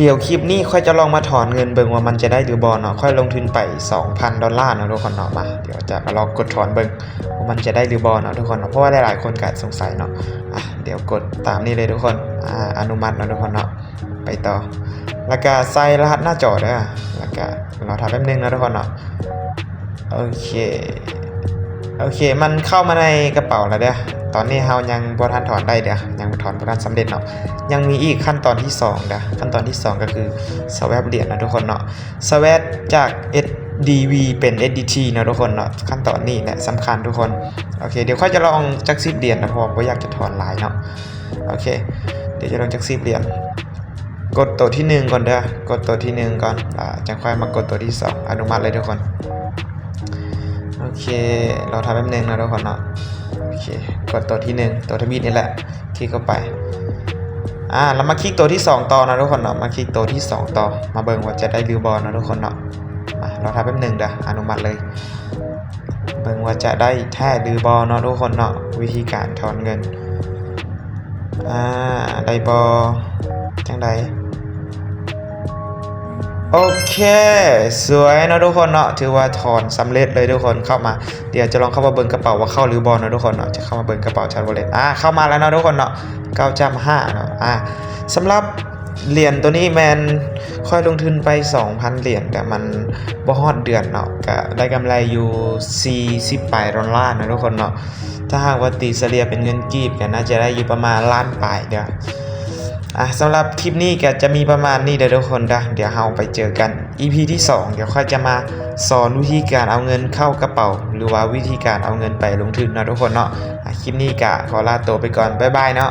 ດຽວຄລິບນີ້ຂ້ອຍຈະລອງມາຖອນເງິນເບິ່ງວ່າມັນຈະໄດ້ຫຼືບໍ່ເນາະ. ຂ້ອຍລົງທຶນໄປສອງພັນດອນລາເນາະທຸກຄົນເນາະ. ມາ ດຽວຈະມາລອງກົດຖອນເບິ່ງວ່າມັນຈະໄດ້ຫຼືບໍ່ເນາະທຸກຄົນເນາະ, ເພາະວ່າຫຼາຍໆຄົນກະສົງໄສເນາະ. ອ່ະ ດຽວກົດຕາມນີ້ເລີຍທຸກຄົນ. ອາ ອະນຸມັດເນາະທຸກຄົນເນາະ. ໄປຕໍ່ ແລ້ວກະໃສ່ລະຫັດໜ້າຈໍເດີ ແລ້ວກະລໍຖ້າແປັບໜຶ່ງເນາະທຸກຄົນເນາະ. ໂອເຄ ໂອເຄ ມັນເຂົ້າມາໃນກະເປົາແລ້ວເດີ. ຕອນນີ້ເຮົາຍັງບໍ່ທັນຖອນໄດ້ເດີ ຍັງຖອນບໍ່ທັນສຳເລັດເນາະ. ຍັງມີອີກຂັ້ນຕອນທີສອງເດີ. ຂັ້ນຕອນທີສອງກໍຄືສະແວັບຫຼຽນເນາະທຸກຄົນເນາະ. ສະແວັບຈາກ ເອສດີວີ ເປັນ ເອສດີທີ ເນາະທຸກຄົນເນາະ. ຂັ້ນຕອນນີ້ແຫຼະສຳຄັນທຸກຄົນ. ໂອເຄ ດຽວຂ້ອຍຈະລອງຈັກສິບຫຼຽນເນາະ ເພາະວ່າບໍ່ຢາກຈະຖອນຫຼາຍເນາະ. ໂອເຄ ດຽວຈະລອງຈັກສິບຫຼຽນ. ກົດໂຕທີໜຶ່ງກ່ອນເດີ ກົດໂຕທີໜຶ່ງກ່ອນ ອາ ຈັ່ງຄ່ອຍມາກົດໂຕທີສອງ. ອະນຸມັດເລີຍທຸກຄົນ. ໂອເຄ ລໍຖ້າແປັບໜຶ່ງເນາະທຸກຄົນເນາະ. ໂອເຄ ກົດໂຕທີໜຶ່ງ ໂຕທຳອິດນີ້ແຫຼະ ຄລິກເຂົ້າໄປ. ອາ ແລ້ວມາຄລິກໂຕທີສອງຕໍ່ເນາະທຸກຄົນເນາະ. ມາຄລິກໂຕທີສອງຕໍ່ ມາເບິ່ງວ່າຈະໄດ້ຫຼືບໍ່ເນາະທຸກຄົນເນາະ. ມາ ລໍຖ້າແປັບໜຶ່ງເດີ ອະນຸມັດເລີຍ. ເບິ່ງວ່າຈະໄດ້ແທ້ຫຼືບໍ່ເນາະທຸກຄົນເນາະ. ວິທີການຖອນເງິນ ອາ ໄດ້ບໍ່ ຈັ່ງໃດ? ໂອເຄ ສວຍເນາະທຸກຄົນເນາະ. ຖືວ່າຖອນສຳເລັດເລີຍທຸກຄົນ. ເຂົ້າມາ ດຽວຈະລອງເຂົ້າມາເບິ່ງກະເປົາວ່າເຂົ້າຫຼືບໍ່ເນາະທຸກຄົນເນາະ. ຈະເຂົ້າມາເບິ່ງກະເປົາ Chat Wallet. ອາ ເຂົ້າມາແລ້ວເນາະທຸກຄົນເນາະ. ເກົ້າຈຸດຫ້າເນາະ. ອາ ສຳລັບຫຼຽນໂຕນີ້ແມ່ນຂ້ອຍລົງທຶນໄປສອງພັນຫຼຽນ ກະມັນບໍ່ຮອດເດືອນເນາະ ກະໄດ້ກຳໄລຢູ່ສີ່ສິບປາຍດອນລາເນາະທຸກຄົນເນາະ. ຖ້າຫາກວ່າຕີສະເລ່ຍເປັນເງິນກີບ ກະໜ້າຈະໄດ້ຢູ່ປະມານລ້ານປາຍເດີ. ອາ ສຳລັບຄລິບນີ້ກະຈະມີປະມານນີ້ເດີທຸກຄົນເດີ. ດຽວເຮົາໄປເຈີກັນ ອີພີທີສອງ ດຽວຂ້ອຍຈະມາສອນວິທີການເອົາເງິນເຂົ້າກະເປົາ ຫຼືວ່າວິທີການເອົາເງິນໄປລົງທຶນເນາະທຸກຄົນເນາະ. ອາ ຄລິບນີ້ກະຂໍລາໂຕໄປກ່ອນ ບາຍບາຍເນາະ.